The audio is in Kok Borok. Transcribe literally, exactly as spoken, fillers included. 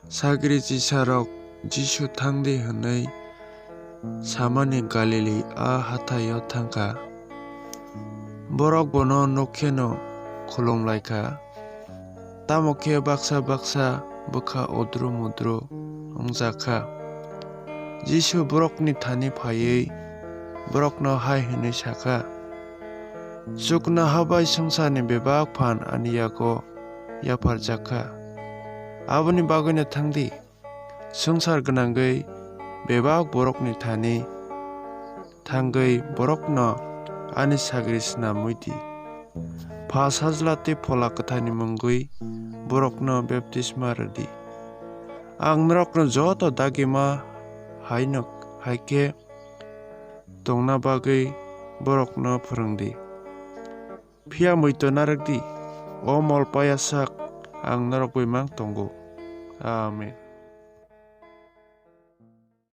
Sagri chisarok Jisu thang di hwnwi samani Galili a hathái-o tháng kha. Bórok bono nuk kheno khulum lai kha, tamo khe baksa baksa bwkha udru-mudru wngjak kha. Jisu bórokni thani phaiwi bórokno hai hwnwi sa kha, Chuknoha bai swngcharni bebak phan ani yago yapharjak kha. Aboni bagwino tháng di, swngchar gwnangwi bebak borokni thani thángwi bórokno ani sagri snamwi di. Pha Sajla tei Phola Kwtharni mungwi bórokno baptisma rw di. Ang norokno joto dagima haino hai khe tongna bagwi bórokno phrwng di. Phiya muitu narwk di, o mol paya sak ang norok bai mang tongo. Amen.